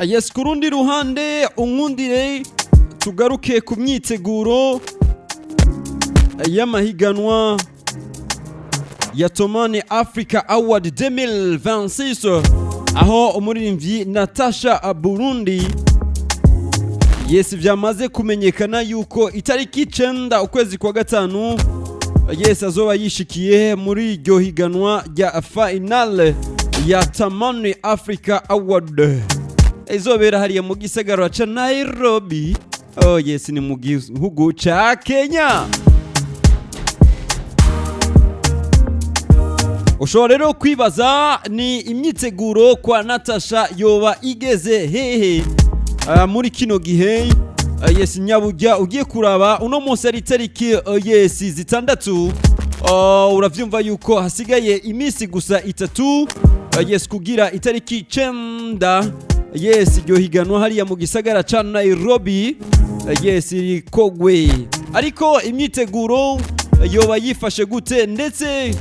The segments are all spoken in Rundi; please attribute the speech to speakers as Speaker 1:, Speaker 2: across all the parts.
Speaker 1: Yes, ku rundi ruhande unkundire tugaruke ku myiteguro y'amahiganwa ya Tomani Africa Award 2026, aho umuririmbyi Natasha Burundi, yes, vyamaze kumenyekana yuko itariki 9 ukwezi kwa gatanu, yes, azoba yishikiye muri iryo higanwa rya finale ya Tamani Africa Award izobera hariya mu gisagara ca Nairobi. Oh yes, ni mu gihugu ca Kenya. Ushobora rero kwibaza ni imyiteguro kwa Natasha yoba igeze hehe muri kino gihe? Yes, nyabujya ugiye kuraba uno munsi ari itariki yes, 6. Uravyumva yuko hasigaye iminsi gusa 3, yes, kugira itariki 9, yes, iryo higanwa hariya mu gisagara ca Nairobi, yes, rikogwe. Ariko imyiteguro yoba yifashe gute? Ndetse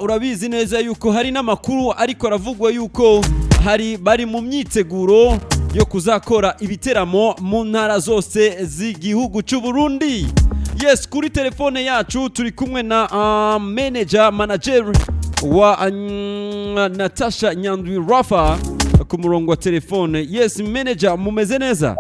Speaker 1: urabizi neza yuko hari n'amakuru ariko aravugwa yuko hari bari mu myiteguro yo kuzakora ibiteramo mu ntara zose z'igihugu cy'u Burundi. Yes, kuri telefone yacu turi kumwe na manager wa Natasha Nyandwi Rafa ku murongo wa telefone. Yes, manager, mumeze neza?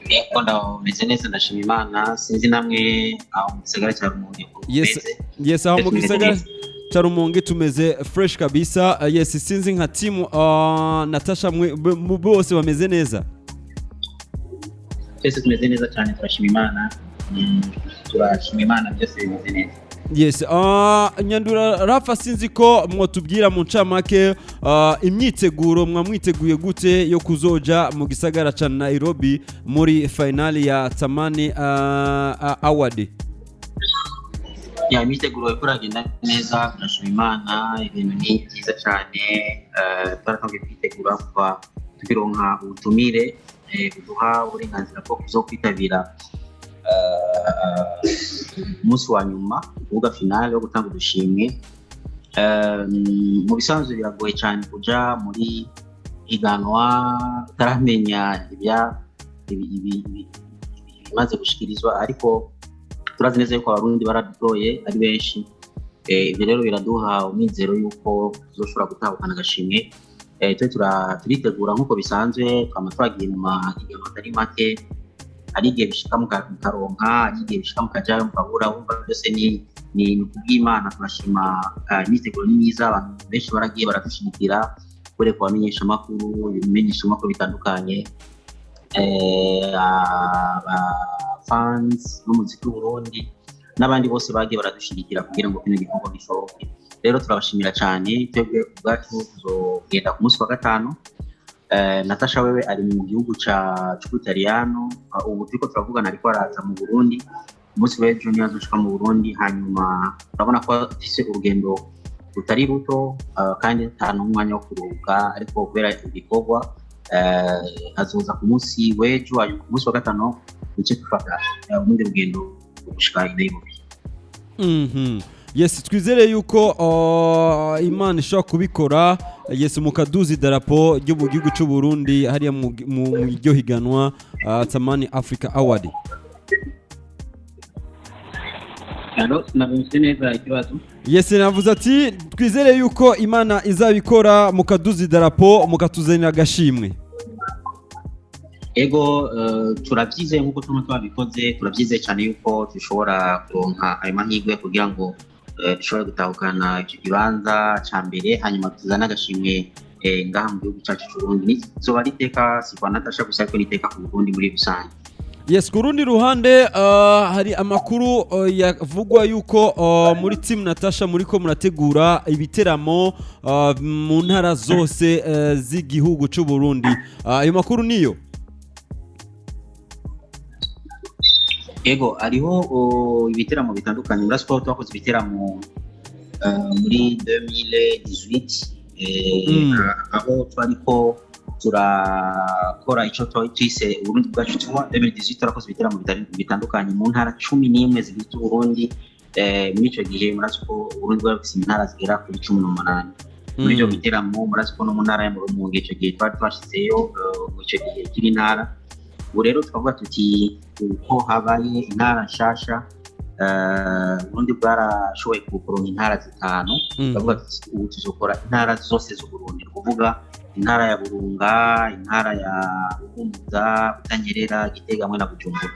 Speaker 2: Yego, ndameze neza, ndashima Imana. Sinzi namwe aho mu gisagara cya Rumonge uko
Speaker 1: Yes.
Speaker 2: mumeze.
Speaker 1: Yes, aho mu
Speaker 2: Tumeze
Speaker 1: gisagara
Speaker 2: neza.
Speaker 1: ca Rumonge tumeze fresh kabisa. Yes, sinzi nka team Natasha mwe bose bameze neza?
Speaker 2: Twese tumeze neza cyane, turashima Imana. Turashima Imana, byose bimeze neza.
Speaker 1: Yes, Nyandura Rafa, sinzi ko mwotubwira mu ncamake imyiteguro mwamwiteguye gute yo kuzoja mu gisagara ca Nairobi muri finale ya Tamani Award?
Speaker 2: Ya, imyiteguro iriko iragenda neza, turashima Imana, ibintu ni byiza cyane. Twaratangiye kwitegura kuva tukironka ubutumire buduha uburenganzira bwo kuzokwitabira umunsi wa nyuma, kuvuga finale wo gutanga udushimwe. Mu bisanzwe biragoye cyane kuja muri higanwa utaramenya ibimaze gushikirizwa, ariko turazi neza yuko Abarundi baradutoye ari benshi. Ibyo rero biraduha umwizero yuko tuzoshobora gutahukana agashimwe. Twe turitegura nk'uko bisanzwe, twama twagiye mu mahiganwa atari make. Hari igihe bishika mukaronka, hari igihe bishika mukajayo mukabura. Wumva byose ni kubw'Imana. Turashima, imyiteguro ni myiza, abantu benshi baragiye baradushigikira, kureka abamenyeshamakuru, ibimenyeshamakuru bitandukanye, aba fans b'umuziki w'Uburundi n'abandi bose bagiye baradushigikira kugira ngo kino gikorwa gishoboke. Rero turabashimira cyane. Twebwe ubwacu tuzogenda ku munsi wa gatanu. Natasha wewe ari mu gihugu c'Ubutaliyano. Ubu turiko turavugana ariko araza mu Burundi. Umunsi w'ejo niyo azoshika mu Burundi. Hanyuma urabona ko afise urugendo rutari ruto, kandi ata n'umwanya wo kuruhuka, ariko kubera ibikorwa azoza ku munsi w'ejo, hanyuma ku munsi wa gatanu duce dufata urundi rugendo gushika i Nairobi.
Speaker 1: Yes, twizere yuko Imana ishobora kubikora, yes, mukaduza idarapo ryo mu gihugu cy'u Burundi hariya mu iryo higanwa Tamani Africa Award.
Speaker 2: Allo, sinabumvise neza ikibazo.
Speaker 1: Yes, navuze ati twizere yuko Imana izabikora, mukaduza idarapo, mukatuzanira agashimwe.
Speaker 2: Ego, turabyizeye nk'uko turimo twabikoze, turabyizeye cyane yuko dushobora kuronka ayo mahirwe kugira ngo dushobore gutahukana icyo kibanza cya mbere, hanyuma tuzane agashimwe ngaha mu gihugu cyacu cy'u Burundi. Nizoba ari iteka si kwa Natasha gusa, ariko ni iteka ku Burundi muri rusange.
Speaker 1: Yes, ku rundi ruhande hari amakuru yavugwa yuko muri team Natasha muriko murategura ibiteramo mu ntara zose z'igihugu cy'u Burundi. Ayo makuru niyo?
Speaker 2: Ego, hariho ibiteramo bitandukanye. Muri siporo twakoze ibiteramo muri 2018, aho twariko turakora ico twise Uburundi bwacu tour 2018. Turakoze ibiteramo bitandukanye mu ntara 11 zigize Uburundi. Muri ico gihe murazi ko Uburundi bwari bufise intara zigera kuri 18. Muri ibyo biteramo, murazi ko no mu ntara ya Rumonge icyo gihe twari twashyizeyo, icyo gihe kiri intara. Ubu rero twavuga tuti uko habaye intara nshasha, Uburundi bwarashoboye kuronka intara zitanu. Turavuga tuti ubu tuzokora intara zose z'Uburundi, ni ukuvuga intara ya Burunga, intara ya Buhumuza, Butanyerera, Gitega hamwe na Bujumbura.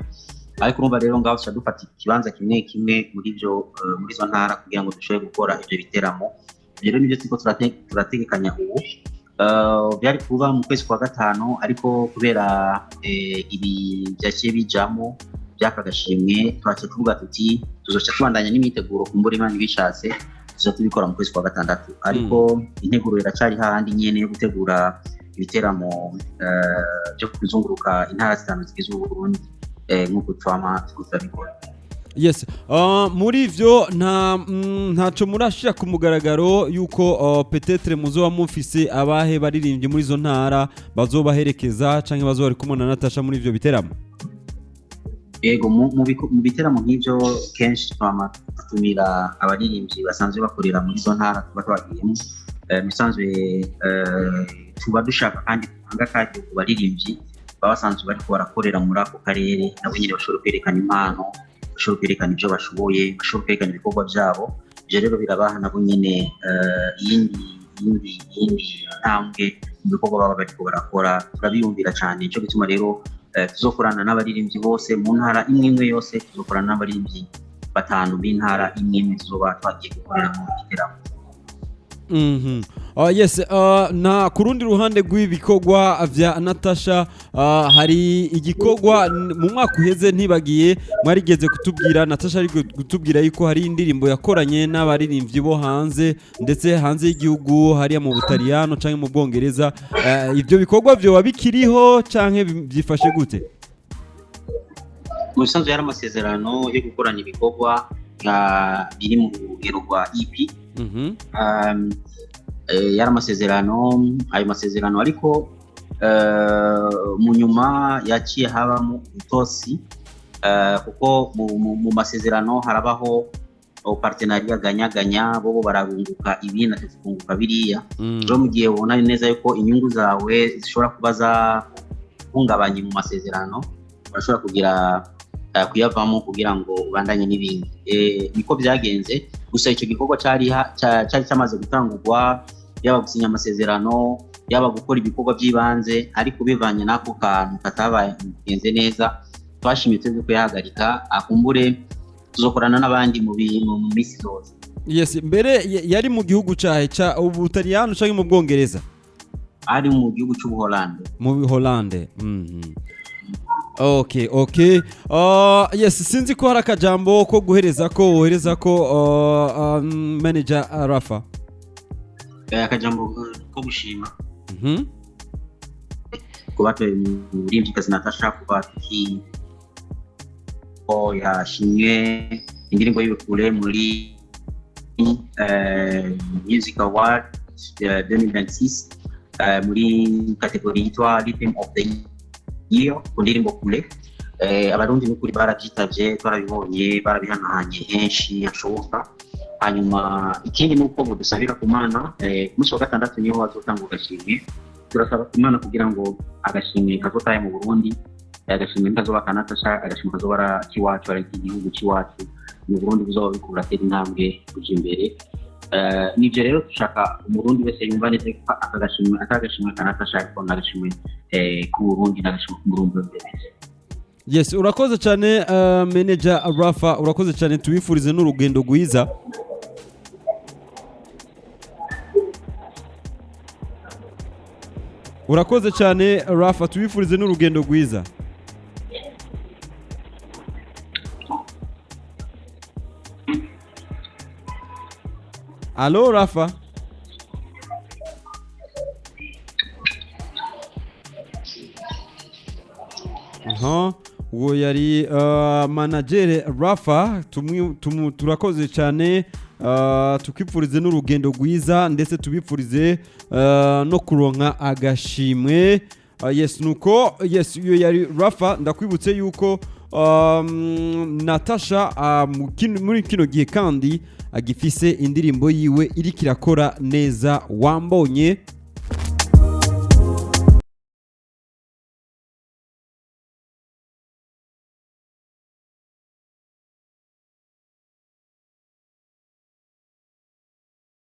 Speaker 2: Ariko urumva rero ngaho tuca dufata ikibanza kimwe kimwe muri ibyo, muri izo ntara, kugira ngo dushobore gukora ibyo biteramo. Ibyo rero nibyo turiko turategekanya ubu. Byari kuba mu kwezi kwa gatanu, ariko kubera ibi byaciye bijamo by'aka gashimwe, twaciye tuvuga tuti tuzoca tubandanya n'imyiteguro, kumbura Imana ibishatse tuzoca tubikora mu kwezi kwa gatandatu. Ariko integuro iracari hahandi nyene yo gutegura ibiteramo byo kuzunguruka intara zitanu zigize Uburundi, nk'uko twama turiko turabikora.
Speaker 1: Yes, muri ivyo nta ntaco murashira ku mugaragaro yuko peut-être muzoba mufise abahe baririmbye muri izo ntara bazobaherekeza canke bazoba bari kumwe na Natasha muri ivyo biteramo?
Speaker 2: Yego, mu biteramo nk'ivyo kenshi twama dutumira abaririmbyi basanzwe bakorera muri izo ntara tuba twagiyemo. Musanzwe tuba dushaka kandi dutanga akaryo ku baririmbyi baba basanzwe bariko barakorera muri ako karere, nabo nyene bashobora kwerekana impano, bashobora kwerekana ibyo bashoboye, bashobora kwerekana ibikorwa byabo. Ibyo rero birabaha nabo nyene iyindi ntambwe mu bikorwa baba bariko barakora. Turabiyumvira cyane. Nico gituma rero tuzokorana n'abaririmbyi bose mu ntara imwe imwe yose. Tuzokorana n'abaririmbyi batanu b'intara imwe imwe tuzoba twagiye gukoreramo igiteramo.
Speaker 1: Yes, na ku rundi ruhande rw'ibikorwa vya Natasha, hari igikorwa mu mwaka uheze, ntibagiye, mwarigeze kutubwira, Natasha ari kutubwira yuko hari indirimbo yakoranye n'abaririmbyi bo hanze, ndetse hanze y'igihugu, hariya mu Butaliyano canke mu Bwongereza. Ivyo bikorwa vyoba bikiriho canke vyifashe gute?
Speaker 2: Mu bisanzwe yari amasezerano yo gukorana ibikorwa biri mu rugero rwa EP. Yari amasezerano, ayo masezerano ariko mu nyuma yaciye habamo utosi, kuko mu masezerano harabaho partenariat gagnant-gagnant, bobo bararunguka ibi, natwe tukunguka biriya. Rero mu gihe ubona neza yuko inyungu zawe zishobora kuba zahungabanye mu masezerano, urashobora kugira kuyavamo kugira ngo ubandanye n'ibindi. Niko byagenze. Gusa icyo gikorwa cyari cyamaze gutangurwa, yaba gusinya amasezerano, yaba gukora ibikorwa by'ibanze, ariko bivanye n'ako kantu katabaye bigenze neza, twashimye twebwe kuyahagarika. Akumbure tuzokorana n'abandi mu minsi izoza.
Speaker 1: Yes, mbere yari mu gihugu cahe, ca Ubutaliyano canke mu Bwongereza?
Speaker 2: Ari mu gihugu cy'Ubuholande.
Speaker 1: Mu Holande. Okay. Yes, sinzi ko hari akajambo ko guhereza ko wohereza ko manager Rafa.
Speaker 2: Akajambo ko gushima kuba umuririmbyikazi Natasha, kuba ko yashimwe indirimbo y'Ibikure muri Music Award 2026, muri catégorie yitwa Rhythm of the Year ku ndirimbo Kure. Abarundi n'ukuri barabyitavye, twarabibonye, barabihanahanye henshi hashoboka. Hanyuma ikindi ni uko dusabira ku Mana, ku munsi wa gatandatu niho hazotanga agashimwe. Turasaba ku Mana kugira ngo agashimwe kazotahe mu Burundi, agashimwe ntazoba ka Natasha, agashimwe kazoba ari ak'iwacu, ari igihugu c'iwacu mu Burundi, buzoba buriko buratera intambwe kuja imbere. Nivyo rero dushaka Umurundi wese yumva neza ko aka gashimwe atari agashimwe ka Natasha, ariko n'agashimwe k'Uburundi, n'agashimwe k'Umurundi wese.
Speaker 1: Yes, urakoze cyane, manager Rafa, urakoze cyane, tubifurize n'urugendo rwiza. Urakoze cyane Rafa, tubifurize n'urugendo rwiza. Allo Rafa? Aha, uwo yari manager Rafa, turakoze cyane, tukipfurize n'urugendo rwiza, ndetse tubipfurize no kuronka agashimwe. Yes, nuko yes, iyo yari Rafa. Ndakwibutse yuko Natasha muri kino gihe kandi agifise indirimbo yiwe iriko irakora neza, Wambonye.